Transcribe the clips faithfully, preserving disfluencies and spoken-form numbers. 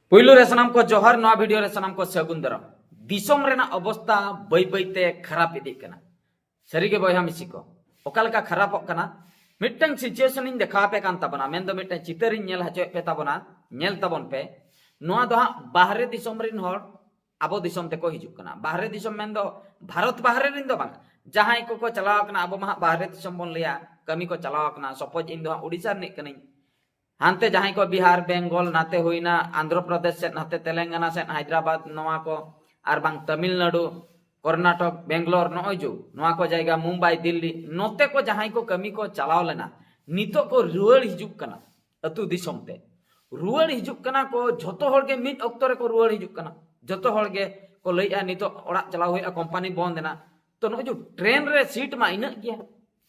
ᱯᱩᱭᱞᱩ ᱨᱮ ᱥᱟᱱᱟᱢ ᱠᱚ ᱡᱚᱦᱟᱨ, ᱱᱚᱣᱟ ᱵᱷᱤᱰᱤᱭᱳ ᱨᱮ ᱥᱟᱱᱟᱢ ᱠᱚ ᱥᱟᱹᱜᱩᱱ ᱫᱟᱨᱟᱢ᱾ ᱫᱤᱥᱚᱢ ᱨᱮᱱᱟᱜ ᱚᱵᱚᱥᱛᱟ ᱵᱟᱹᱭ ᱵᱟᱹᱭ ᱛᱮ ᱠᱷᱟᱨᱟᱯ ᱤᱫᱤᱜ ᱠᱟᱱᱟ᱾ ᱥᱟᱹᱨᱤ ᱜᱮ ᱵᱚᱭᱦᱟ ᱢᱤᱥᱤ ᱠᱚ, ᱚᱠᱟ ᱞᱮᱠᱟ ᱠᱷᱟᱨᱟᱯᱚᱜ ᱠᱟᱱᱟ? ᱢᱤᱫᱴᱟᱝ ᱥᱤᱪᱩᱭᱮᱥᱚᱱ ᱤᱧ ᱫᱮᱠᱷᱟᱣ ᱟᱯᱮ ᱠᱟᱱ ᱛᱟᱵᱚᱱᱟ, ᱢᱮᱱᱫᱚ ᱢᱤᱫᱴᱟᱝ ᱪᱤᱛᱟᱹᱨ ᱤᱧ ᱧᱮᱞ ᱦᱚᱪᱚᱭᱮᱫ ᱯᱮ ᱛᱟᱵᱚᱱᱟ, ᱧᱮᱞ ᱛᱟᱵᱚᱱ ᱯᱮ᱾ ᱱᱚᱣᱟ ᱫᱚ ᱦᱟᱸᱜ ᱵᱟᱦᱨᱮ ᱫᱤᱥᱚᱢ ᱨᱮᱱ ᱦᱚᱲ ᱟᱵᱚ ᱫᱤᱥᱚᱢ ᱛᱮᱠᱚ ᱦᱤᱡᱩᱜ ᱠᱟᱱᱟ᱾ ᱵᱟᱦᱨᱮ ᱫᱤᱥᱚᱢ ᱢᱮᱱᱫᱚ ᱵᱷᱟᱨᱚᱛ ᱵᱟᱦᱨᱮ ᱨᱮᱱ ᱫᱚ ᱵᱟᱝ, ᱡᱟᱦᱟᱸᱭ ᱠᱚᱠᱚ ᱪᱟᱞᱟᱣ ᱠᱟᱱᱟ, ᱟᱵᱚ ᱢᱟ ᱦᱟᱸᱜ ᱵᱟᱦᱨᱮ ᱫᱤᱥᱚᱢ ᱵᱚᱱ ᱞᱟᱹᱭᱟ, ᱠᱟᱹᱢᱤ ᱠᱚ ᱪᱟᱞᱟᱣ ᱠᱟᱱᱟ᱾ ᱥᱚᱯᱳᱡᱽ ᱤᱧ ᱫᱚ ᱦᱟᱸᱜ ᱩᱰᱤᱥᱟ ᱨᱤᱱᱤᱡ ᱠᱟᱹᱱᱟᱹᱧ, ᱦᱟᱱᱛᱮ ᱡᱟᱦᱟᱸᱭ ᱠᱚ ᱵᱤᱦᱟᱨ, ᱵᱮᱝᱜᱚᱞ, ᱱᱟᱛᱮ ᱦᱩᱭᱱᱟ ᱟᱱᱫᱷᱨᱚ ᱯᱨᱚᱫᱮᱥ ᱥᱮᱫ, ᱱᱟᱛᱮ ᱛᱮᱞᱮᱝᱜᱟᱱᱟ ᱥᱮᱫ, ᱦᱟᱭᱫᱨᱟᱵᱟᱫ ᱱᱚᱣᱟ ᱠᱚ, ᱟᱨ ᱵᱟᱝ ᱛᱟᱢᱤᱞᱱᱟᱲᱩ, ᱠᱚᱨᱱᱟᱴᱚᱠ, ᱵᱮᱝᱜᱟᱞᱳᱨ, ᱱᱚᱜᱼᱚᱭ ᱡᱮ ᱱᱚᱣᱟ ᱠᱚ ᱡᱟᱭᱜᱟ, ᱢᱩᱢᱵᱟᱭ, ᱫᱤᱞᱞᱤ, ᱱᱚᱛᱮ ᱠᱚ ᱡᱟᱦᱟᱸᱭ ᱠᱚ ᱠᱟᱹᱢᱤ ᱠᱚ ᱪᱟᱞᱟᱣ ᱞᱮᱱᱟ, ᱱᱤᱛᱚᱜ ᱠᱚ ᱨᱩᱣᱟᱹᱲ ᱦᱤᱡᱩᱜ ᱠᱟᱱᱟ ᱟᱹᱛᱩ ᱫᱤᱥᱚᱢ ᱛᱮ᱾ ᱨᱩᱣᱟᱹᱲ ᱦᱤᱡᱩᱜ ᱠᱟᱱᱟ ᱠᱚ, ᱡᱷᱚᱛᱚ ᱦᱚᱲ ᱜᱮ ᱢᱤᱫ ᱚᱠᱛᱚ ᱨᱮᱠᱚ ᱨᱩᱣᱟᱹᱲ ᱦᱤᱡᱩᱜ ᱠᱟᱱᱟ᱾ ᱡᱷᱚᱛᱚ ᱦᱚᱲ ᱜᱮ ᱠᱚ ᱞᱟᱹᱭᱮᱜᱼᱟ, "ᱱᱤᱛᱚᱜ ᱚᱲᱟᱜ ᱪᱟᱞᱟᱣ ᱦᱩᱭᱩᱜᱼᱟ, ᱠᱳᱢᱯᱟᱱᱤ ᱵᱚᱱᱫ ᱮᱱᱟ᱾" ᱛᱚ ᱱᱚᱜᱼᱚᱭ ᱡᱮ ᱴᱨᱮᱱ ᱨᱮ ᱥᱤᱴ ᱢᱟ ᱤᱱᱟᱹᱜ ᱜᱮᱭᱟ,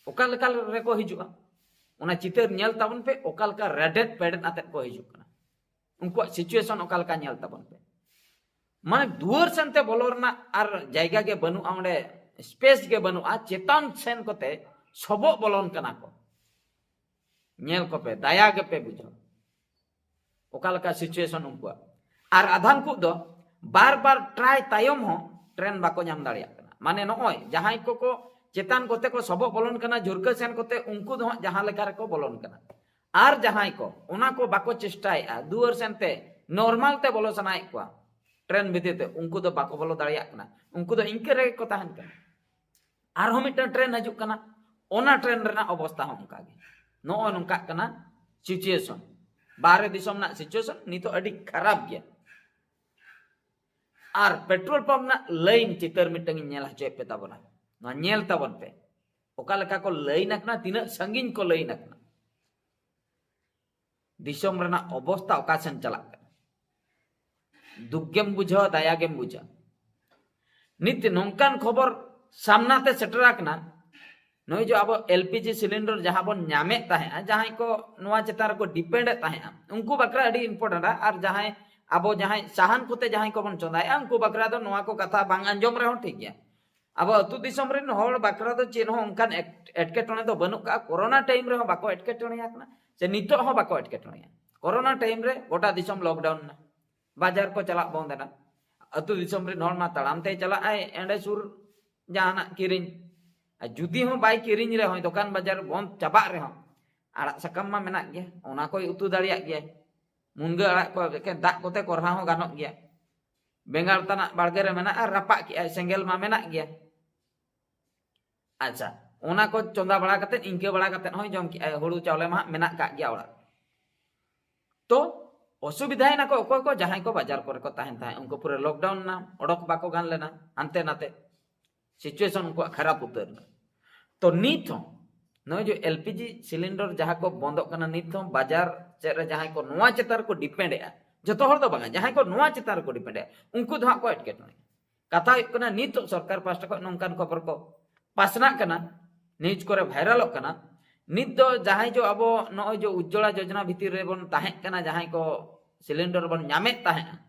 ᱚᱠᱟ ᱞᱮᱠᱟ ᱨᱮᱠᱚ ᱦᱤᱡᱩᱜᱼᱟ? ᱚᱱᱟ ᱪᱤᱛᱟᱹᱨ ᱧᱮᱞ ᱛᱟᱵᱚᱱ ᱯᱮ, ᱚᱠᱟ ᱞᱮᱠᱟ ᱨᱮᱰᱮᱫ ᱯᱮᱰᱮᱫ ᱟᱛᱮᱫ ᱠᱚ ᱦᱤᱡᱩᱜ ᱠᱟᱱᱟ, ᱩᱱᱠᱩᱣᱟᱜ ᱥᱤᱪᱩᱭᱮᱥᱚᱱ ᱚᱠᱟ ᱞᱮᱠᱟ, ᱧᱮᱞ ᱛᱟᱵᱚᱱ ᱯᱮ᱾ ᱢᱟᱱᱮ ᱫᱩᱣᱟᱹᱨ ᱥᱮᱱᱛᱮ ᱵᱚᱞᱚ ᱨᱮᱱᱟᱜ ᱟᱨ ᱡᱟᱭᱜᱟ ᱜᱮ ᱵᱟᱹᱱᱩᱜᱼᱟ, ᱚᱸᱰᱮ ᱥᱯᱮᱥ ᱜᱮ ᱵᱟᱹᱱᱩᱜᱼᱟ, ᱪᱮᱛᱟᱱ ᱥᱮᱱ ᱠᱚᱛᱮ ᱥᱚᱵᱚᱜ ᱵᱚᱞᱚᱱ ᱠᱟᱱᱟ ᱠᱚ᱾ ᱧᱮᱞ ᱠᱚᱯᱮ, ᱫᱟᱭᱟ ᱜᱮᱯᱮ ᱵᱩᱡᱷᱟᱹᱣ ᱚᱠᱟ ᱞᱮᱠᱟ ᱥᱤᱪᱩᱭᱮᱥᱚᱱ ᱩᱱᱠᱩᱣᱟᱜ᱾ ᱟᱨ ᱟᱫᱷᱟᱱ ᱠᱚ ᱫᱚ ᱵᱟᱨ ᱵᱟᱨ ᱴᱨᱟᱭ ᱛᱟᱭᱚᱢ ᱦᱚᱸ ᱴᱨᱮᱱ ᱵᱟᱠᱚ ᱧᱟᱢ ᱫᱟᱲᱮᱭᱟᱜ ᱠᱟᱱᱟ᱾ ᱢᱟᱱᱮ ᱱᱚᱜᱼᱚᱭ ᱡᱟᱦᱟᱸᱭ ᱠᱚᱠᱚ ᱪᱮᱛᱟᱱ ᱠᱚᱛᱮ ᱠᱚ ᱥᱚᱵᱚᱜ ᱵᱚᱞᱚᱱ ᱠᱟᱱᱟ, ᱡᱷᱩᱨᱠᱟᱹ ᱥᱮᱱ ᱠᱚᱛᱮ, ᱩᱱᱠᱩ ᱫᱚ ᱦᱟᱸᱜ ᱡᱟᱦᱟᱸ ᱞᱮᱠᱟ ᱨᱮᱠᱚ ᱵᱚᱞᱚᱱ ᱠᱟᱱᱟ᱾ ᱟᱨ ᱡᱟᱦᱟᱸᱭ ᱠᱚ ᱚᱱᱟ ᱠᱚ ᱵᱟᱠᱚ ᱪᱮᱥᱴᱟᱭᱮᱫᱼᱟ, ᱫᱩᱣᱟᱹᱨ ᱥᱮᱱᱛᱮ ᱱᱚᱨᱢᱟᱞ ᱛᱮ ᱵᱚᱞᱚ ᱥᱟᱱᱟᱭᱮᱫ ᱠᱚᱣᱟ ᱴᱨᱮᱱ ᱵᱷᱤᱛᱤᱨ ᱛᱮ, ᱩᱱᱠᱩ ᱫᱚ ᱵᱟᱠᱚ ᱵᱚᱞᱚ ᱫᱟᱲᱮᱭᱟᱜ ᱠᱟᱱᱟ, ᱩᱱᱠᱩ ᱫᱚ ᱤᱱᱠᱟᱹ ᱨᱮᱜᱮ ᱠᱚ ᱛᱟᱦᱮᱱ ᱠᱟᱱᱟ᱾ ᱟᱨᱦᱚᱸ ᱢᱤᱫᱴᱟᱝ ᱴᱨᱮᱱ ᱦᱤᱡᱩᱜ ᱠᱟᱱᱟ, ᱚᱱᱟ ᱴᱨᱮᱱ ᱨᱮᱱᱟᱜ ᱚᱵᱚᱥᱛᱟ ᱦᱚᱸ ᱚᱱᱠᱟ ᱜᱮ᱾ ᱱᱚᱜᱼᱚᱭ ᱱᱚᱝᱠᱟᱜ ᱠᱟᱱᱟ ᱥᱤᱪᱩᱭᱮᱥᱚᱱ, ᱵᱟᱦᱨᱮ ᱫᱤᱥᱚᱢ ᱨᱮᱱᱟᱜ ᱥᱤᱪᱩᱭᱮᱥᱚᱱ ᱱᱤᱛᱚᱜ ᱟᱹᱰᱤ ᱠᱷᱟᱨᱟᱯ ᱜᱮᱭᱟ᱾ ᱟᱨ ᱯᱮᱴᱨᱳᱞ ᱯᱟᱢᱯ ᱨᱮᱱᱟᱜ ᱞᱟᱭᱤᱱ ᱪᱤᱛᱟᱹᱨ ᱢᱤᱫᱴᱟᱝ ᱤᱧ ᱧᱮᱞ ᱦᱚᱪᱚᱭᱮᱫ ᱯᱮ ᱛᱟᱵᱚᱱᱟ, ᱱᱚᱣᱟ ᱧᱮᱞ ᱛᱟᱵᱚᱱ ᱯᱮ ᱚᱠᱟ ᱞᱮᱠᱟ ᱠᱚ ᱞᱟᱭᱤᱱ ᱟᱠᱟᱱᱟ, ᱛᱤᱱᱟᱹᱜ ᱥᱟᱺᱜᱤᱧ ᱠᱚ ᱞᱟᱭᱤᱱ ᱟᱠᱟᱱᱟ᱾ ᱫᱤᱥᱚᱢ ᱨᱮᱱᱟᱜ ᱚᱵᱚᱥᱛᱟ ᱚᱠᱟ ᱥᱮᱱ ᱪᱟᱞᱟᱜ ᱠᱟᱱᱟ, ᱫᱩᱠ ᱜᱮᱢ ᱵᱩᱡᱷᱟᱹᱣᱟ, ᱫᱟᱭᱟ ᱜᱮᱢ ᱵᱩᱡᱷᱟᱹᱣᱟ᱾ ᱱᱤᱛ ᱱᱚᱝᱠᱟᱱ ᱠᱷᱚᱵᱚᱨ ᱥᱟᱢᱱᱟ ᱛᱮ ᱥᱮᱴᱮᱨ ᱟᱠᱟᱱᱟ, ᱱᱚᱜᱼᱚᱭ ᱡᱮ ᱟᱵᱚ ᱮᱞ ᱯᱤ ᱡᱤ ᱥᱤᱞᱤᱱᱰᱟᱨ ᱡᱟᱦᱟᱸ ᱵᱚᱱ ᱧᱟᱢᱮᱫ ᱛᱟᱦᱮᱸᱜᱼᱟ, ᱡᱟᱦᱟᱸᱭ ᱠᱚ ᱱᱚᱣᱟ ᱪᱮᱛᱟᱱ ᱨᱮᱠᱚ ᱰᱤᱯᱮᱱᱰ ᱮᱫ ᱛᱟᱦᱮᱸᱜᱼᱟ, ᱩᱱᱠᱩ ᱵᱟᱠᱷᱨᱟ ᱟᱹᱰᱤ ᱤᱢᱯᱚᱨᱴᱮᱱᱴᱼᱟ᱾ ᱟᱨ ᱡᱟᱦᱟᱸᱭ ᱟᱵᱚ ᱡᱟᱦᱟᱸᱭ ᱥᱟᱦᱟᱱ ᱠᱚᱛᱮ ᱡᱟᱦᱟᱸᱭ ᱠᱚᱵᱚᱱ ᱪᱚᱸᱫᱟᱭᱮᱫᱼᱟ, ᱩᱱᱠᱩ ᱵᱟᱠᱷᱨᱟ ᱫᱚ ᱱᱚᱣᱟ ᱠᱚ ᱠᱟᱛᱷᱟ ᱵᱟᱝ ᱟᱸᱡᱚᱢ ᱨᱮᱦᱚᱸ ᱴᱷᱤᱠ ᱜᱮᱭᱟ᱾ ᱟᱵᱚ ᱟᱹᱛᱩ ᱫᱤᱥᱚᱢ ᱨᱮᱱ ᱦᱚᱲ ᱵᱟᱠᱷᱨᱟ ᱫᱚ ᱪᱮᱫ ᱦᱚᱸ ᱚᱱᱠᱟᱱ ᱮᱴ-, ᱮᱴᱠᱮᱴᱚᱬᱮ ᱫᱚ ᱵᱟᱹᱱᱩᱜ ᱠᱟᱜᱼᱟ᱾ ᱠᱳᱨᱳᱱᱟ ᱴᱟᱭᱤᱢ ᱨᱮᱦᱚᱸ ᱵᱟᱠᱚ ᱮᱴᱠᱮᱴᱚᱬᱮ ᱟᱠᱟᱱᱟ, ᱥᱮ ᱱᱤᱛᱚᱜ ᱦᱚᱸ ᱵᱟᱠᱚ ᱮᱴᱠᱮᱴᱚᱬᱮᱭᱟ᱾ ᱠᱳᱨᱳᱱᱟ ᱴᱟᱭᱤᱢ ᱨᱮ ᱜᱚᱴᱟ ᱫᱤᱥᱚᱢ ᱞᱚᱠᱰᱟᱣᱩᱱ ᱮᱱᱟ, ᱵᱟᱡᱟᱨ ᱠᱚ ᱪᱟᱞᱟᱜ ᱵᱚᱱᱫ ᱮᱱᱟ᱾ ᱟᱹᱛᱩ ᱫᱤᱥᱚᱢ ᱨᱮᱱ ᱦᱚᱲ ᱢᱟ ᱛᱟᱲᱟᱢ ᱛᱮᱭ ᱪᱟᱞᱟᱜ ᱟᱭ ᱮᱸᱰᱮ ᱥᱩᱨ ᱡᱟᱦᱟᱱᱟᱜ ᱠᱤᱨᱤᱧ᱾ ᱟᱨ ᱡᱩᱫᱤ ᱦᱚᱸ ᱵᱟᱭ ᱠᱤᱨᱤᱧ ᱨᱮᱦᱚᱸ, ᱫᱚᱠᱟᱱ ᱵᱟᱡᱟᱨ ᱵᱚᱱᱫ ᱪᱟᱵᱟᱜ ᱨᱮᱦᱚᱸ, ᱟᱲᱟᱜ ᱥᱟᱠᱟᱢ ᱢᱟ ᱢᱮᱱᱟᱜ ᱜᱮᱭᱟ, ᱚᱱᱟ ᱠᱚᱭ ᱩᱛᱩ ᱫᱟᱲᱮᱭᱟᱜ ᱜᱮᱭᱟ᱾ ᱢᱩᱱᱜᱟᱹ ᱟᱲᱟᱜ ᱠᱚ ᱮᱠᱮᱱ ᱫᱟᱜ ᱠᱚᱛᱮ ᱠᱚᱨᱦᱟ ᱦᱚᱸ ᱜᱟᱱᱚᱜ ᱜᱮᱭᱟ᱾ ᱵᱮᱸᱜᱟᱲ ᱛᱟᱱᱟᱜ ᱵᱟᱲᱜᱮ ᱨᱮ ᱢᱮᱱᱟᱜᱼᱟ, ᱨᱟᱯᱟᱜ ᱠᱮᱜᱼᱟᱭ, ᱥᱮᱸᱜᱮᱞ ᱢᱟ ᱢᱮᱱᱟᱜ ᱜᱮᱭᱟ᱾ ᱟᱪᱪᱷᱟ, ᱚᱱᱟ ᱠᱚ ᱪᱚᱸᱫᱟ ᱵᱟᱲᱟ ᱠᱟᱛᱮᱫ, ᱤᱱᱠᱟᱹ ᱵᱟᱲᱟ ᱠᱟᱛᱮᱫ ᱦᱚᱸᱭ ᱡᱚᱢ ᱠᱮᱜᱼᱟᱭ, ᱦᱩᱲᱩ ᱪᱟᱣᱞᱮ ᱢᱟ ᱦᱟᱸᱜ ᱢᱮᱱᱟᱜ ᱠᱟᱜ ᱜᱮᱭᱟ ᱚᱲᱟᱜ᱾ ᱛᱚ ᱚᱥᱩᱵᱤᱫᱷᱟᱭᱮᱱᱟ ᱠᱚ ᱚᱠᱚᱭ ᱠᱚ, ᱡᱟᱦᱟᱸᱭ ᱠᱚ ᱵᱟᱡᱟᱨ ᱠᱚᱨᱮ ᱠᱚ ᱛᱟᱦᱮᱱ ᱛᱟᱦᱮᱸᱫ, ᱩᱱᱠᱩ ᱯᱩᱨᱟᱹ lockdown ᱮᱱᱟ, ᱚᱰᱚᱠ ᱵᱟᱠᱚ ᱜᱟᱱ ᱞᱮᱱᱟ, ᱦᱟᱱᱛᱮ ᱱᱟᱛᱮ situation ᱩᱱᱠᱩᱣᱟᱜ ᱠᱷᱟᱨᱟᱯ ᱩᱛᱟᱹᱨ ᱮᱱᱟ᱾ ᱛᱚ ᱱᱤᱛ ᱦᱚᱸ ᱱᱚᱜᱼᱚᱭ ᱡᱮ L P G cylinder ᱡᱟᱦᱟᱸ ᱠᱚ ᱵᱚᱱᱫᱚᱜ ᱠᱟᱱᱟ, ᱱᱤᱛ ᱦᱚᱸ ᱵᱟᱡᱟᱨ ᱪᱮᱫ ᱨᱮ ᱡᱟᱦᱟᱸᱭ ᱠᱚ ᱱᱚᱣᱟ ᱪᱮᱛᱟᱱ ᱨᱮᱠᱚ depend ᱮᱫᱼᱟ, ᱡᱚᱛᱚ ᱦᱚᱲ ᱫᱚ ᱵᱟᱝᱟ, ᱡᱟᱦᱟᱸᱭ ᱠᱚ ᱱᱚᱣᱟ ᱪᱮᱛᱟᱱ ᱨᱮᱠᱚ depend ᱮᱫᱼᱟ, ᱩᱱᱠᱩ ᱫᱚ ᱦᱟᱸᱜ ᱠᱚ ᱮᱴᱠᱮᱴᱚᱬᱮ᱾ ᱠᱟᱛᱷᱟ ᱦᱩᱭᱩᱜ ᱠᱟᱱᱟ, ᱱᱤᱛᱚᱜ ᱥᱚᱨᱠᱟᱨ ᱯᱟᱥᱴᱟ ᱠᱷᱚᱱ ᱱᱚᱝᱠᱟᱱ ᱠᱷᱚᱵᱚᱨ ᱠᱚ ᱯᱟᱥᱱᱟᱜ ᱠᱟᱱᱟ, news ᱠᱚᱨᱮ ᱵᱷᱟᱭᱨᱟᱞᱚᱜ ᱠᱟᱱᱟ᱾ ᱱᱤᱛ ᱫᱚ ᱡᱟᱦᱟᱸᱭ ᱡᱚ ᱟᱵᱚ ᱱᱚᱜᱼᱚᱭ ᱡᱮ ᱩᱡᱽᱡᱚᱞᱟ ᱡᱳᱡᱽᱱᱟ ᱵᱷᱤᱛᱤᱨ ᱨᱮᱵᱚᱱ ᱛᱟᱦᱮᱸ ᱠᱟᱱᱟ, ᱡᱟᱦᱟᱸᱭ ᱠᱚ ᱥᱤᱞᱤᱱᱰᱟᱨ ᱵᱚᱱ ᱧᱟᱢᱮᱫ ᱛᱟᱦᱮᱸᱫᱼᱟ,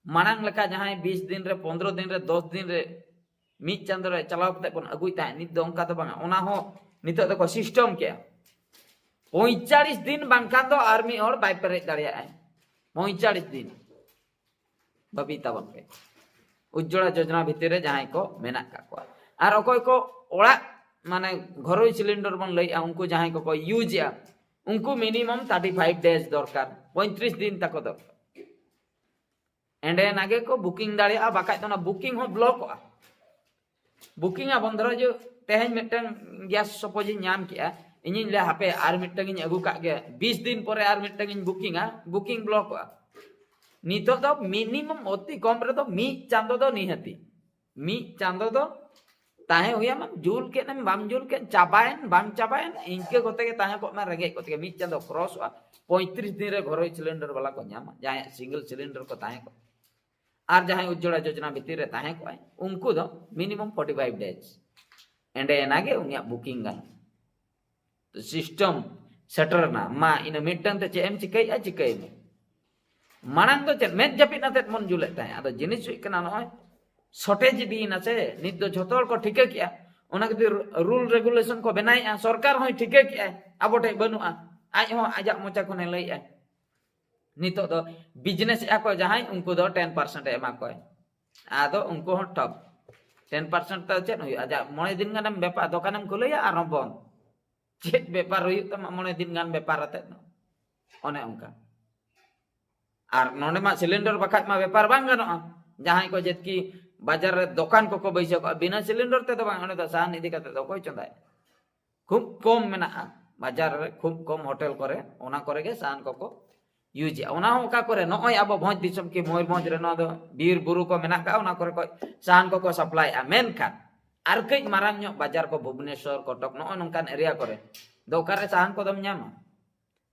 ᱢᱟᱲᱟᱝ ᱞᱮᱠᱟ ᱡᱟᱦᱟᱸᱭ ᱵᱤᱥ ᱫᱤᱱ ᱨᱮ, ᱯᱚᱱᱨᱚ ᱫᱤᱱ ᱨᱮ, ᱫᱚᱥ ᱫᱤᱱ ᱨᱮ, ᱢᱤᱫ ᱪᱟᱸᱫᱳ ᱨᱮ ᱪᱟᱞᱟᱣ ᱠᱟᱛᱮ ᱵᱚᱱ ᱟᱹᱜᱩᱭ ᱛᱟᱦᱮᱸᱫ, ᱱᱤᱛ ᱫᱚ ᱚᱱᱠᱟ ᱫᱚ ᱵᱟᱝᱟ᱾ ᱚᱱᱟ ᱦᱚᱸ ᱱᱤᱛᱚᱜ ᱫᱚᱠᱚ system ᱠᱮᱜᱼᱟ, ᱯᱚᱸᱭᱛᱟᱞᱤᱥ ᱫᱤᱱ ᱵᱟᱝᱠᱷᱟᱱ ᱫᱚ ᱟᱨ ᱢᱤᱫ ᱦᱚᱲ ᱵᱟᱭ ᱯᱮᱨᱮᱡ ᱫᱟᱲᱮᱭᱟᱜᱼᱟᱭ᱾ ᱯᱚᱸᱭᱛᱟᱞᱤᱥ ᱫᱤᱱ᱾ ᱵᱷᱟᱹᱵᱤ ᱛᱟᱵᱚᱱ ᱯᱮ, ᱩᱡᱽᱡᱚᱞᱟ ᱡᱳᱡᱽᱱᱟ ᱵᱷᱤᱛᱤᱨ ᱨᱮ ᱡᱟᱦᱟᱸᱭ ᱠᱚ ᱢᱮᱱᱟᱜ ᱠᱟᱜ ᱠᱚᱣᱟ, ᱟᱨ ᱚᱠᱚᱭ ᱠᱚ ᱚᱲᱟᱜ, ᱢᱟᱱᱮ ᱜᱷᱚᱨᱳᱭ ᱥᱤᱞᱤᱱᱰᱟᱨ ᱵᱚᱱ ᱞᱟᱹᱭᱮᱜᱼᱟ, ᱩᱱᱠᱩ ᱡᱟᱦᱟᱸᱭ ᱠᱚᱠᱚ ᱤᱭᱩᱡᱽ ᱮᱜᱼᱟ, ᱩᱱᱠᱩ ᱢᱤᱱᱤᱢᱟᱢ ᱛᱷᱟᱨᱴᱤ ᱯᱷᱟᱭᱤᱵᱷ ᱰᱮᱡᱽ ᱫᱚᱨᱠᱟᱨ, ᱯᱚᱸᱭᱛᱨᱤᱥ ᱫᱤᱱ ᱛᱟᱠᱚ ᱫᱚᱨᱠᱟᱨ᱾ ᱮᱸᱰᱮᱱᱟᱜ ᱜᱮᱠᱚ ᱵᱩᱠᱤᱝ ᱫᱟᱲᱮᱭᱟᱜᱼᱟ, ᱵᱟᱠᱷᱟᱡ ᱫᱚ ᱚᱱᱟ ᱵᱩᱠᱤᱝ ᱦᱚᱸ ᱵᱞᱚᱠᱚᱜᱼᱟ᱾ ᱵᱩᱠᱤᱝ ᱟᱵᱚᱱ, ᱫᱷᱚᱨᱚ ᱡᱮ ᱛᱮᱦᱮᱧ ᱢᱤᱫᱴᱟᱝ ᱜᱮᱥ ᱥᱟᱯᱳᱡᱽ ᱤᱧ ᱧᱟᱢ ᱠᱮᱜᱼᱟ, ᱤᱧᱤᱧ ᱞᱟᱹᱭᱟ, "ᱦᱟᱯᱮ, ᱟᱨ ᱢᱤᱫᱴᱟᱝ ᱤᱧ ᱟᱹᱜᱩ ᱠᱟᱜ ᱜᱮ, ᱵᱤᱥ ᱫᱤᱱ ᱯᱚᱨᱮ ᱟᱨ ᱢᱤᱫᱴᱟᱝ ᱤᱧ ᱵᱩᱠᱤᱝᱟ", ᱵᱩᱠᱤᱝ ᱵᱞᱚᱠᱚᱜᱼᱟ᱾ ᱱᱤᱛᱚᱜ ᱫᱚ ᱢᱤᱱᱤᱢᱟᱢ ᱚᱛᱤ ᱠᱚᱢ ᱨᱮᱫᱚ ᱢᱤᱫ ᱪᱟᱸᱫᱚ ᱫᱚ ᱱᱤᱦᱟᱹᱛᱤ, ᱢᱤᱫ ᱪᱟᱸᱫᱚ ᱫᱚ ᱛᱟᱦᱮᱸ ᱦᱩᱭᱟᱢᱟ᱾ ᱡᱩᱞ ᱠᱮᱫ ᱮᱢ, ᱵᱟᱢ ᱡᱩᱞ ᱠᱮᱫ, ᱪᱟᱵᱟᱭᱮᱱ, ᱵᱟᱝ ᱪᱟᱵᱟᱭᱮᱱ, ᱤᱱᱠᱟᱹ ᱠᱚᱛᱮ ᱜᱮ ᱛᱟᱦᱮᱸ ᱠᱚᱜ ᱢᱮ, ᱨᱮᱸᱜᱮᱡ ᱠᱚᱛᱮ ᱜᱮ᱾ ᱢᱤᱫ ᱪᱟᱸᱫᱚ ᱠᱨᱚᱥᱚᱜᱼᱟ, ᱯᱚᱸᱭᱛᱨᱤᱥ ᱫᱤᱱ ᱨᱮ ᱜᱷᱚᱨᱳᱭ ᱥᱤᱞᱤᱱᱰᱟᱨ ᱵᱟᱞᱟ ᱠᱚ ᱧᱟᱢᱟ, ᱡᱟᱦᱟᱸᱭᱟᱜ ᱥᱤᱝᱜᱮᱞ ᱥᱤᱞᱤᱱᱰᱟᱨ ᱠᱚ ᱛᱟᱦᱮᱸ ᱠᱚᱜᱼᱟ᱾ ᱟᱨ ᱡᱟᱦᱟᱸᱭ ᱩᱡᱽᱡᱚᱞᱟ ᱡᱳᱡᱽᱱᱟ ᱵᱷᱤᱛᱤᱨ ᱨᱮ ᱛᱟᱦᱮᱸ ᱠᱚᱜᱼᱟᱭ, ᱩᱱᱠᱩ ᱫᱚ ᱢᱤᱱᱤᱢᱟᱢ ᱯᱷᱳᱨᱴᱤ ᱯᱷᱟᱭᱤᱵᱷ ᱰᱮᱡᱽ, ᱮᱸᱰᱮ ᱮᱱᱟ ᱜᱮ ᱩᱱᱤᱭᱟᱜ ᱵᱩᱠᱤᱝ ᱜᱟᱱᱚᱜᱼᱟ᱾ ᱥᱤᱥᱴᱮᱢ ᱥᱮᱴᱮᱨ ᱮᱱᱟ, ᱢᱟ ᱤᱱᱟᱹ ᱢᱤᱫᱴᱟᱝ ᱛᱮ ᱪᱮᱫ ᱮᱢ ᱪᱤᱠᱟᱹᱭᱮᱫᱼᱟ, ᱪᱤᱠᱟᱹᱭ ᱢᱮ᱾ ᱢᱟᱲᱟᱝ ᱫᱚ ᱪᱮᱫ ᱢᱮᱫ ᱡᱟᱹᱯᱤᱫ ᱟᱛᱮᱫ ᱵᱚᱱ ᱡᱩᱞᱮᱫ ᱛᱟᱦᱮᱸᱫ, ᱟᱫᱚ ᱡᱤᱱᱤᱥ ᱦᱩᱭᱩᱜ ᱠᱟᱱᱟ ᱱᱚᱜᱼᱚᱭ ᱥᱚᱴᱮᱡᱽ ᱤᱫᱤᱭᱮᱱᱟ ᱥᱮ, ᱱᱤᱛ ᱫᱚ ᱡᱷᱚᱛᱚ ᱦᱚᱲ ᱠᱚ ᱴᱷᱤᱠᱟᱹ ᱠᱮᱜᱼᱟ᱾ ᱚᱱᱟ ᱠᱷᱟᱹᱛᱤᱨ ᱨᱩᱞ ᱨᱮᱜᱩᱞᱮᱥᱚᱱ ᱠᱚ ᱵᱮᱱᱟᱣᱮᱫᱼᱟ, ᱥᱚᱨᱠᱟᱨ ᱦᱚᱸᱭ ᱴᱷᱤᱠᱟᱹ ᱠᱮᱜᱼᱟᱭ, ᱟᱵᱚ ᱴᱷᱮᱡ ᱵᱟᱹᱱᱩᱜᱼᱟ, ᱟᱡ ᱦᱚᱸ ᱟᱡᱟᱜ ᱢᱚᱪᱟ ᱠᱷᱚᱱᱮ ᱞᱟᱹᱭᱮᱜᱼᱟᱭ᱾ ᱱᱤᱛᱚᱜ ᱫᱚ ᱵᱤᱡᱽᱱᱮᱥ ᱮᱫᱼᱟ ᱠᱚ ᱡᱟᱦᱟᱸᱭ, ᱩᱱᱠᱩ ᱫᱚ ᱴᱮᱱ ᱯᱟᱨᱥᱮᱱᱴ ᱮ ᱮᱢᱟ ᱠᱚᱣᱟᱭ᱾ ᱟᱫᱚ ᱩᱱᱠᱩ ᱦᱚᱸ ᱴᱷᱚᱯ᱾ ᱴᱮᱱ ᱯᱟᱨᱥᱮᱱᱴ ᱛᱮ ᱪᱮᱫ ᱦᱩᱭᱩᱜᱼᱟ? ᱟᱡᱟᱜ ᱢᱚᱬᱮ ᱫᱤᱱ ᱜᱟᱱᱮᱢ ᱵᱮᱯᱟᱨ, ᱫᱚᱠᱟᱱᱮᱢ ᱠᱷᱩᱞᱟᱹᱭᱟ, ᱟᱨᱦᱚᱸ ᱵᱚᱱᱫ᱾ ᱪᱮᱫ ᱵᱮᱯᱟᱨ ᱦᱩᱭᱩᱜ ᱛᱟᱢᱟ ᱢᱚᱬᱮ ᱫᱤᱱ ᱜᱟᱱ ᱵᱮᱯᱟᱨ ᱟᱛᱮᱫ ᱫᱚ? ᱚᱱᱮ ᱚᱱᱠᱟ᱾ ᱟᱨ ᱱᱚᱰᱮ ᱢᱟ ᱥᱤᱞᱤᱱᱰᱟᱨ ᱵᱟᱠᱷᱟᱡ ᱢᱟ ᱵᱮᱯᱟᱨ ᱵᱟᱝ ᱜᱟᱱᱚᱜᱼᱟ᱾ ᱡᱟᱦᱟᱸᱭ ᱠᱚ ᱡᱮᱫᱠᱤ ᱵᱟᱡᱟᱨ ᱨᱮ ᱫᱚᱠᱟᱱ ᱠᱚᱠᱚ ᱵᱟᱹᱭᱥᱟᱹᱣ ᱠᱟᱜᱼᱟ, ᱵᱤᱱᱟᱹ ᱥᱤᱞᱤᱱᱰᱟᱨ ᱛᱮᱫᱚ ᱵᱟᱝ, ᱚᱸᱰᱮ ᱫᱚ ᱥᱟᱦᱟᱱ ᱤᱫᱤ ᱠᱟᱛᱮ ᱫᱚ ᱚᱠᱚᱭ ᱪᱚᱸᱫᱟᱭᱟ? ᱠᱷᱩᱵ ᱠᱚᱢ ᱢᱮᱱᱟᱜᱼᱟ ᱵᱟᱡᱟᱨ ᱨᱮ, ᱠᱷᱩᱵ ᱠᱚᱢ ᱦᱳᱴᱮᱞ ᱠᱚᱨᱮ, ᱚᱱᱟ ᱠᱚᱨᱮ ᱜᱮ ᱥᱟᱦᱟᱱ ᱠᱚᱠᱚ ᱤᱭᱩᱡᱽ ᱮᱫᱼᱟ᱾ ᱚᱱᱟ ᱦᱚᱸ ᱚᱠᱟ ᱠᱚᱨᱮ, ᱱᱚᱜᱼᱚᱭ ᱟᱵᱚ ᱵᱷᱚᱸᱡᱽ ᱫᱤᱥᱚᱢ ᱠᱤ ᱢᱚᱭᱩᱨᱵᱷᱚᱸᱡᱽ ᱨᱮ, ᱱᱚᱣᱟ ᱫᱚ ᱵᱤᱨ ᱵᱩᱨᱩ ᱠᱚ ᱢᱮᱱᱟᱜ ᱠᱟᱜᱼᱟ, ᱚᱱᱟ ᱠᱚᱨᱮ ᱠᱷᱚᱡ ᱥᱟᱦᱟᱱ ᱠᱚᱠᱚ ᱥᱟᱯᱞᱟᱭᱮᱫᱼᱟ᱾ ᱢᱮᱱᱠᱷᱟᱱ ᱟᱨ ᱠᱟᱹᱡ ᱢᱟᱨᱟᱝ ᱧᱚᱜ ᱵᱟᱡᱟᱨ ᱠᱚ, ᱵᱷᱩᱵᱽᱱᱮᱥᱚᱨ, ᱠᱚᱴᱚᱠ, ᱱᱚᱜᱼᱚ ᱱᱚᱝᱠᱟᱱ ᱮᱨᱤᱭᱟ ᱠᱚᱨᱮ ᱫᱚ ᱚᱠᱟᱨᱮ ᱥᱟᱦᱟᱱ ᱠᱚᱫᱚᱢ ᱧᱟᱢᱟ?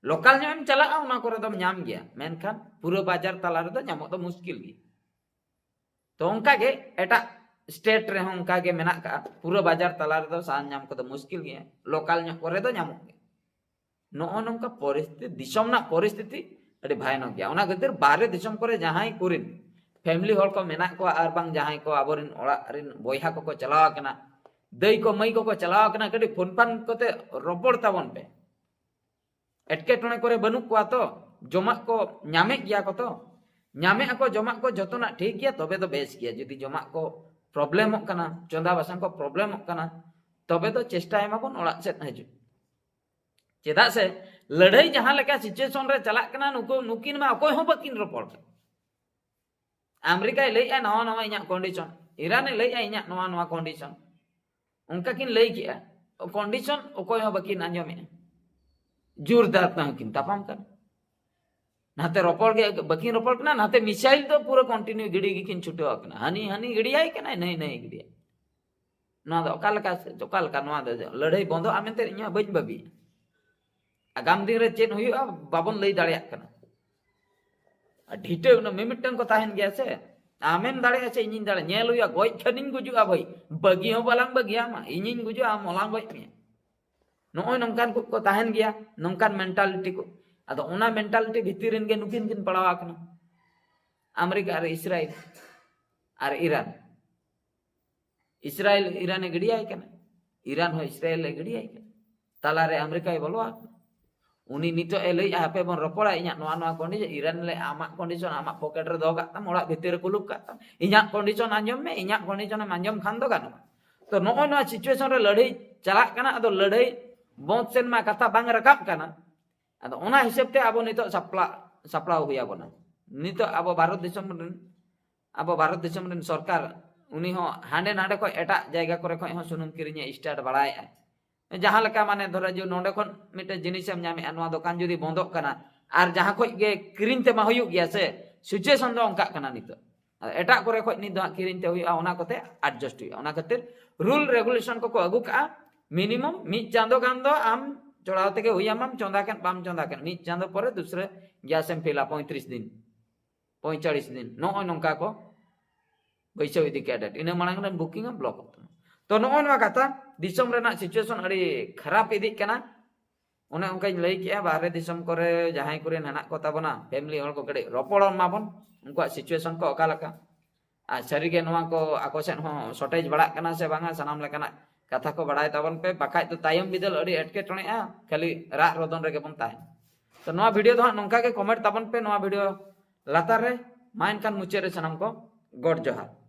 ᱞᱳᱠᱟᱞ ᱧᱚᱜ ᱮᱢ ᱪᱟᱞᱟᱜᱼᱟ, ᱚᱱᱟ ᱠᱚᱨᱮ ᱫᱚᱢ ᱧᱟᱢ ᱜᱮᱭᱟ, ᱢᱮᱱᱠᱷᱟᱱ ᱯᱩᱨᱟᱹ ᱵᱟᱡᱟᱨ ᱛᱟᱞᱟ ᱨᱮᱫᱚ ᱧᱟᱢᱚᱜ ᱫᱚ ᱢᱩᱥᱠᱤᱞ ᱜᱮ᱾ ᱛᱚ ᱚᱱᱠᱟ ᱜᱮ ᱮᱴᱟᱜ ᱥᱴᱮᱴ ᱨᱮᱦᱚᱸ ᱚᱱᱠᱟ ᱜᱮ ᱢᱮᱱᱟᱜ ᱠᱟᱜᱼᱟ, ᱯᱩᱨᱟᱹ ᱵᱟᱡᱟᱨ ᱛᱟᱞᱟ ᱨᱮᱫᱚ ᱥᱟᱦᱟᱱ ᱧᱟᱢ ᱠᱚᱫᱚ ᱢᱩᱥᱠᱤᱞ ᱜᱮᱭᱟ, ᱞᱳᱠᱟᱞ ᱧᱚᱜ ᱠᱚᱨᱮ ᱫᱚ ᱧᱟᱢᱚᱜ ᱜᱮᱭᱟ᱾ ᱱᱚᱜᱼᱚ ᱱᱚᱝᱠᱟ ᱯᱚᱨᱤᱥᱛᱷᱤᱛᱤ, ᱫᱤᱥᱚᱢ ᱨᱮᱱᱟᱜ ᱯᱚᱨᱤᱥᱛᱷᱤᱛᱤ ᱟᱹᱰᱤ ᱵᱷᱟᱭᱟᱱᱚᱠ ᱜᱮᱭᱟ᱾ ᱚᱱᱟ ᱠᱷᱟᱹᱛᱤᱨ ᱵᱟᱦᱨᱮ ᱫᱤᱥᱚᱢ ᱠᱚᱨᱮ ᱡᱟᱦᱟᱸᱭ ᱠᱚᱨᱮᱱ ᱯᱷᱮᱢᱤᱞᱤ ᱦᱚᱲ ᱠᱚ ᱢᱮᱱᱟᱜ ᱠᱚᱣᱟ, ᱟᱨ ᱵᱟᱝ ᱡᱟᱦᱟᱸᱭ ᱠᱚ ᱟᱵᱚᱨᱮᱱ ᱚᱲᱟᱜ ᱨᱮᱱ ᱵᱚᱭᱦᱟ ᱠᱚᱠᱚ ᱪᱟᱞᱟᱣ ᱟᱠᱟᱱᱟ, ᱫᱟᱹᱭ ᱠᱚ ᱢᱟᱹᱭ ᱠᱚᱠᱚ ᱪᱟᱞᱟᱣ ᱟᱠᱟᱱᱟ, ᱠᱟᱹᱴᱤᱡ ᱯᱷᱳᱱ ᱯᱷᱟᱱ ᱠᱚᱛᱮ ᱨᱚᱯᱚᱲ ᱛᱟᱵᱚᱱ ᱯᱮ᱾ ᱮᱴᱠᱮᱴᱚᱬᱮ ᱠᱚᱨᱮ ᱵᱟᱹᱱᱩᱜ ᱠᱚᱣᱟ ᱛᱚ, ᱡᱚᱢᱟᱜ ᱠᱚ ᱧᱟᱢᱮᱫ ᱜᱮᱭᱟ ᱠᱚ ᱛᱚ, ᱧᱟᱢᱮᱫ ᱟᱠᱚ ᱡᱚᱢᱟᱜ ᱠᱚ, ᱡᱚᱛᱚᱱᱟᱜ ᱴᱷᱤᱠ ᱜᱮᱭᱟ, ᱛᱚᱵᱮ ᱫᱚ ᱵᱮᱥ ᱜᱮᱭᱟ᱾ ᱡᱩᱫᱤ ᱡᱚᱢᱟᱜ ᱠᱚ ᱯᱨᱚᱵᱞᱮᱢᱚᱜ ᱠᱟᱱᱟ, ᱪᱚᱸᱫᱟ ᱵᱟᱥᱟᱝ ᱠᱚ ᱯᱨᱚᱵᱞᱮᱢᱚᱜ ᱠᱟᱱᱟ, ᱛᱚᱵᱮ ᱫᱚ ᱪᱮᱥᱴᱟᱭ ᱢᱟᱵᱚᱱ ᱚᱲᱟᱜ ᱥᱮᱫ ᱦᱤᱡᱩᱜ᱾ ᱪᱮᱫᱟᱜ ᱥᱮ ᱞᱟᱹᱲᱦᱟᱹᱭ ᱡᱟᱦᱟᱸ ᱞᱮᱠᱟ ᱥᱤᱪᱩᱭᱮᱥᱚᱱ ᱨᱮ ᱪᱟᱞᱟᱜ ᱠᱟᱱᱟ, ᱱᱩᱠᱩ, ᱱᱩᱠᱤᱱ ᱢᱟ ᱚᱠᱚᱭ ᱦᱚᱸ ᱵᱟᱹᱠᱤᱱ ᱨᱚᱯᱚᱲ ᱠᱟᱱᱟ᱾ ᱟᱢᱮᱨᱤᱠᱟᱭ ᱞᱟᱹᱭᱮᱫᱼᱟ ᱱᱟᱣᱟ ᱱᱟᱣᱟ ᱤᱧᱟᱹᱜ ᱠᱚᱱᱰᱤᱥᱚᱱ, ᱤᱨᱟᱱᱮ ᱞᱟᱹᱭᱮᱫᱼᱟ ᱤᱧᱟᱹᱜ ᱱᱚᱣᱟ ᱱᱚᱣᱟ ᱠᱚᱱᱰᱤᱥᱚᱱ, ᱚᱱᱠᱟ ᱠᱤᱱ ᱞᱟᱹᱭ ᱠᱮᱜᱼᱟ᱾ ᱠᱚᱱᱰᱤᱥᱚᱱ ᱚᱠᱚᱭ ᱦᱚᱸ ᱵᱟᱹᱠᱤᱱ ᱟᱸᱡᱚᱢᱮᱜᱼᱟ᱾ ᱡᱳᱨᱫᱟᱨ ᱛᱮᱦᱚᱸ ᱠᱤᱱ ᱛᱟᱯᱟᱢ ᱠᱟᱱᱟ᱾ ᱱᱟᱛᱮ ᱨᱚᱯᱚᱲ ᱜᱮ ᱵᱟᱹᱠᱤᱱ ᱨᱚᱯᱚᱲ ᱠᱟᱱᱟ, ᱱᱟᱛᱮ ᱢᱤᱥᱟᱭᱤᱞ ᱫᱚ ᱯᱩᱨᱟᱹ ᱠᱚᱱᱴᱤᱱᱤᱭᱩ ᱜᱤᱰᱤ ᱜᱮᱠᱤᱱ ᱪᱷᱩᱴᱟᱹᱣ ᱟᱠᱟᱱᱟ᱾ ᱦᱟᱹᱱᱤ, ᱦᱟᱹᱱᱤ ᱜᱤᱰᱤᱭᱟᱭ ᱠᱟᱱᱟᱭ, ᱱᱟᱹᱭ, ᱱᱟᱹᱭ ᱜᱤᱰᱤᱭᱟᱭ᱾ ᱱᱚᱣᱟ ᱫᱚ ᱚᱠᱟ ᱞᱮᱠᱟ, ᱚᱠᱟ ᱞᱮᱠᱟ ᱱᱚᱣᱟ ᱫᱚ ᱞᱟᱹᱲᱦᱟᱹᱭ ᱵᱚᱱᱫᱚᱜᱼᱟ ᱢᱮᱱᱛᱮ ᱤᱧ ᱦᱚᱸ ᱵᱟᱹᱧ ᱵᱷᱟᱹᱵᱤᱭᱟ᱾ ᱟᱜᱟᱢ ᱫᱤᱱ ᱨᱮ ᱪᱮᱫ ᱦᱩᱭᱩᱜᱼᱟ ᱵᱟᱵᱚᱱ ᱞᱟᱹᱭ ᱫᱟᱲᱮᱭᱟᱜ ᱠᱟᱱᱟ᱾ ᱟᱨ ᱰᱷᱤᱴᱟᱹ ᱚᱱᱟ ᱢᱤᱢᱤᱫᱴᱟᱝ ᱠᱚ ᱛᱟᱦᱮᱱ ᱜᱮᱭᱟ ᱥᱮ, ᱟᱢᱮᱢ ᱫᱟᱲᱮᱭᱟᱜᱼᱟ ᱥᱮ ᱤᱧᱤᱧ ᱫᱟᱲᱮᱭᱟᱜᱼᱟ, ᱧᱮᱞ ᱦᱩᱭᱩᱜᱼᱟ, ᱜᱚᱡ ᱠᱷᱟᱱᱤᱧ ᱜᱩᱡᱩᱜᱼᱟ ᱵᱷᱟᱹᱭ, ᱵᱟᱹᱜᱤ ᱦᱚᱸ ᱵᱟᱞᱟᱝ ᱵᱟᱹᱜᱤᱭᱟᱢᱟ, ᱤᱧᱤᱧ ᱜᱩᱡᱩᱜᱼᱟ, ᱟᱢ ᱦᱚᱸᱞᱟᱝ ᱜᱚᱡ ᱢᱮᱭᱟ᱾ ᱱᱚᱜᱼᱚᱭ ᱱᱚᱝᱠᱟᱱ ᱠᱚ, ᱠᱚ ᱛᱟᱦᱮᱱ ᱜᱮᱭᱟ, ᱱᱚᱝᱠᱟᱱ ᱢᱮᱱᱴᱟᱞᱤᱴᱤ ᱠᱚ᱾ ᱟᱫᱚ ᱚᱱᱟ ᱢᱮᱱᱴᱟᱞᱤᱴᱤ ᱵᱷᱤᱛᱤᱨ ᱨᱮᱱ ᱜᱮ ᱱᱩᱠᱤᱱ ᱠᱤᱱ ᱯᱟᱲᱟᱣ ᱟᱠᱟᱱᱟ, ᱟᱢᱮᱨᱤᱠᱟ ᱟᱨ ᱤᱥᱨᱟᱭᱮᱞ ᱟᱨ ᱤᱨᱟᱱ᱾ ᱤᱥᱨᱟᱭᱮᱞ ᱤᱨᱟᱱᱮ ᱜᱤᱰᱤᱭᱟᱭ ᱠᱟᱱᱟ, ᱤᱨᱟᱱ ᱦᱚᱸ ᱤᱥᱨᱟᱭᱮᱞ ᱮ ᱜᱤᱰᱤᱭᱟᱭ ᱠᱟᱱᱟ, ᱛᱟᱞᱟᱨᱮ ᱟᱢᱮᱨᱤᱠᱟᱭ ᱵᱚᱞᱚ ᱟᱠᱟᱱᱟ᱾ ᱩᱱᱤ ᱱᱤᱛᱚᱜ ᱮ ᱞᱟᱹᱭᱮᱜᱼᱟ, "ᱦᱟᱯᱮ ᱵᱚᱱ ᱨᱚᱯᱚᱲᱟ, ᱤᱧᱟᱹᱜ ᱱᱚᱣᱟ ᱱᱚᱣᱟ ᱠᱚᱱᱰᱤᱥᱚᱱ, ᱤᱨᱟᱱ ᱞᱮ ᱟᱢᱟᱜ ᱠᱚᱱᱰᱤᱥᱚᱱ ᱟᱢᱟᱜ ᱯᱚᱠᱮᱴ ᱨᱮ ᱫᱚᱦᱚ ᱠᱟᱜ ᱛᱟᱢ, ᱚᱲᱟᱜ ᱵᱷᱤᱛᱤᱨ ᱨᱮ ᱠᱩᱞᱩᱯ ᱠᱟᱜ ᱛᱟᱢ, ᱤᱧᱟᱹᱜ ᱠᱚᱱᱰᱤᱥᱚᱱ ᱟᱸᱡᱚᱢ ᱢᱮ, ᱤᱧᱟᱹᱜ ᱠᱚᱱᱰᱤᱥᱚᱱ ᱮᱢ ᱟᱸᱡᱚᱢ ᱠᱷᱟᱱ ᱫᱚ ᱜᱟᱱᱚᱜᱼᱟ᱾" ᱛᱚ ᱱᱚᱜᱼᱚᱭ ᱱᱚᱣᱟ ᱥᱤᱪᱩᱭᱮᱥᱚᱱ ᱨᱮ ᱞᱟᱹᱲᱦᱟᱹᱭ ᱪᱟᱞᱟᱜ ᱠᱟᱱᱟ, ᱟᱫᱚ ᱞᱟᱹᱲᱦᱟᱹᱭ ᱵᱚᱱᱫ ᱥᱮᱱ ᱢᱟ ᱠᱟᱛᱷᱟ ᱵᱟᱝ ᱨᱟᱠᱟᱵ ᱠᱟᱱᱟ᱾ ᱟᱫᱚ ᱚᱱᱟ ᱦᱤᱥᱟᱹᱵ ᱛᱮ ᱟᱵᱚ ᱱᱤᱛᱚᱜ ᱥᱟᱯᱲᱟᱣ ᱥᱟᱯᱲᱟᱣ ᱦᱩᱭ ᱟᱵᱚᱱᱟ᱾ ᱱᱤᱛᱚᱜ ᱟᱵᱚ ᱵᱷᱟᱨᱚᱛ ᱫᱤᱥᱚᱢ ᱨᱮᱱ ᱟᱵᱚ ᱵᱷᱟᱨᱚᱛ ᱫᱤᱥᱚᱢ ᱨᱮᱱ ᱥᱚᱨᱠᱟᱨ, ᱩᱱᱤ ᱦᱚᱸ ᱦᱟᱸᱰᱮ ᱱᱟᱰᱮ ᱠᱷᱚᱱ ᱮᱴᱟᱜ ᱡᱟᱭᱜᱟ ᱠᱚᱨᱮ ᱠᱷᱚᱱ ᱦᱚᱸ ᱥᱩᱱᱩᱢ ᱠᱤᱨᱤᱧ ᱮ ᱥᱴᱟᱨᱴ ᱵᱟᱲᱟᱭᱮᱫᱼᱟ᱾ ᱡᱟᱦᱟᱸ ᱞᱮᱠᱟ ᱢᱟᱱᱮ ᱫᱷᱚᱨᱚ ᱡᱮ ᱱᱚᱰᱮ ᱠᱷᱚᱱ ᱢᱤᱫᱴᱮᱱ ᱡᱤᱱᱤᱥ ᱮᱢ ᱧᱟᱢᱮᱫᱼᱟ, ᱱᱚᱣᱟ ᱫᱚᱠᱟᱱ ᱡᱩᱫᱤ ᱵᱚᱱᱫᱚᱜ ᱠᱟᱱᱟ ᱟᱨ ᱡᱟᱦᱟᱸ ᱠᱷᱚᱱ ᱜᱮ ᱠᱤᱨᱤᱧ ᱛᱮ ᱢᱟ ᱦᱩᱭᱩᱜ ᱜᱮᱭᱟ ᱥᱮ, ᱥᱤᱪᱩᱭᱮᱥᱚᱱ ᱫᱚ ᱚᱱᱠᱟᱜ ᱠᱟᱱᱟ ᱱᱤᱛᱚᱜ᱾ ᱟᱫᱚ ᱮᱴᱟᱜ ᱠᱚᱨᱮ ᱠᱷᱚᱱ ᱱᱤᱛ ᱫᱚ ᱦᱟᱸᱜ ᱠᱤᱨᱤᱧ ᱛᱮ ᱦᱩᱭᱩᱜᱼᱟ, ᱚᱱᱟ ᱠᱚᱛᱮ ᱮᱰᱡᱟᱥᱴ ᱦᱩᱭᱩᱜᱼᱟ᱾ ᱚᱱᱟ ᱠᱷᱟᱹᱛᱤᱨ ᱨᱩᱞ ᱨᱮᱜᱩᱞᱮᱥᱚᱱ ᱠᱚᱠᱚ ᱟᱹᱜᱩ ᱠᱟᱜᱼᱟ, ᱢᱤᱱᱤᱢᱟᱢ ᱢᱤᱫ ᱪᱟᱸᱫᱚ ᱜᱟᱱ ᱫᱚ ᱟᱢ ᱪᱚᱲᱟᱣ ᱛᱮᱜᱮ ᱦᱩᱭ ᱟᱢᱟᱢ, ᱪᱚᱸᱫᱟ ᱠᱮᱫ ᱵᱟᱢ ᱪᱚᱸᱫᱟ ᱠᱮᱫ, ᱢᱤᱫ ᱪᱟᱸᱫᱚ ᱯᱚᱨᱮ ᱫᱩᱥᱨᱟᱹ ᱜᱮᱥ ᱮᱢ ᱯᱷᱤᱞᱟ, ᱯᱚᱸᱭᱛᱨᱤᱥ ᱫᱤᱱ, ᱯᱚᱸᱭᱛᱟᱞᱤᱥ ᱫᱤᱱ, ᱱᱚᱜᱼᱚᱭ ᱱᱚᱝᱠᱟ ᱠᱚ ᱵᱟᱹᱭᱥᱟᱹᱣ ᱤᱫᱤ ᱠᱮᱫᱼᱟ ᱰᱮᱴ᱾ ᱤᱱᱟᱹ ᱢᱟᱲᱟᱝ ᱨᱮ ᱵᱩᱠᱤᱝ ᱟᱢ ᱵᱞᱚᱠ ᱛᱟᱢᱟ᱾ ᱛᱚ ᱱᱚᱜᱼᱚᱭ ᱱᱚᱣᱟ ᱠᱟᱛᱷᱟ, ᱫᱤᱥᱚᱢ ᱨᱮᱱᱟᱜ ᱥᱤᱪᱩᱭᱮᱥᱚᱱ ᱟᱹᱰᱤ ᱠᱷᱟᱨᱟᱯ ᱤᱫᱤᱜ ᱠᱟᱱᱟ᱾ ᱚᱱᱮ ᱚᱱᱠᱟᱧ ᱞᱟᱹᱭ ᱠᱮᱜᱼᱟ, ᱵᱟᱦᱨᱮ ᱫᱤᱥᱚᱢ ᱠᱚᱨᱮ ᱡᱟᱦᱟᱸᱭ ᱠᱚᱨᱮᱱ ᱦᱮᱱᱟᱜ ᱠᱚ ᱛᱟᱵᱚᱱᱟ, ᱯᱷᱮᱢᱤᱞᱤ ᱦᱚᱲ ᱠᱚ ᱠᱟᱹᱴᱤᱡ ᱨᱚᱯᱚᱲᱚᱜ ᱢᱟᱵᱚᱱ, ᱩᱱᱠᱩᱣᱟᱜ ᱥᱤᱪᱩᱭᱮᱥᱚᱱ ᱠᱚ ᱚᱠᱟ ᱞᱮᱠᱟ᱾ ᱟᱨ ᱥᱟᱹᱨᱤᱜᱮ ᱱᱚᱣᱟ ᱠᱚ ᱟᱠᱚ ᱥᱮᱫ ᱦᱚᱸ ᱥᱚᱨᱴᱮᱡᱽ ᱵᱟᱲᱟᱜ ᱠᱟᱱᱟ ᱥᱮ ᱵᱟᱝᱟ, ᱥᱟᱱᱟᱢ ᱞᱮᱠᱟᱱᱟᱜ ᱠᱟᱛᱷᱟ ᱠᱚ ᱵᱟᱲᱟᱭ ᱛᱟᱵᱚᱱ ᱯᱮ, ᱵᱟᱠᱷᱟᱡ ᱫᱚ ᱛᱟᱭᱚᱢ ᱵᱤᱫᱟᱹᱞ ᱟᱹᱰᱤ ᱮᱴᱠᱮᱴᱚᱬᱮᱜᱼᱟ, ᱠᱷᱟᱹᱞᱤ ᱨᱟᱜ ᱨᱚᱫᱚᱱ ᱨᱮᱜᱮ ᱵᱚᱱ ᱛᱟᱦᱮᱱᱟ᱾ ᱛᱚ ᱱᱚᱣᱟ ᱵᱷᱤᱰᱤᱭᱳ ᱫᱚ ᱦᱟᱸᱜ ᱱᱚᱝᱠᱟ ᱜᱮ ᱠᱚᱢᱮᱱᱴ ᱛᱟᱵᱚᱱ ᱯᱮ ᱱᱚᱣᱟ ᱵᱷᱤᱰᱤᱭᱳ ᱞᱟᱛᱟᱨ ᱨᱮ᱾ ᱢᱟ ᱮᱱᱠᱷᱟᱱ ᱢᱩᱪᱟᱹᱫ ᱨᱮ ᱥᱟᱱᱟᱢ ᱠᱚ ᱜᱚᱰ ᱡᱚᱦᱟᱨ᱾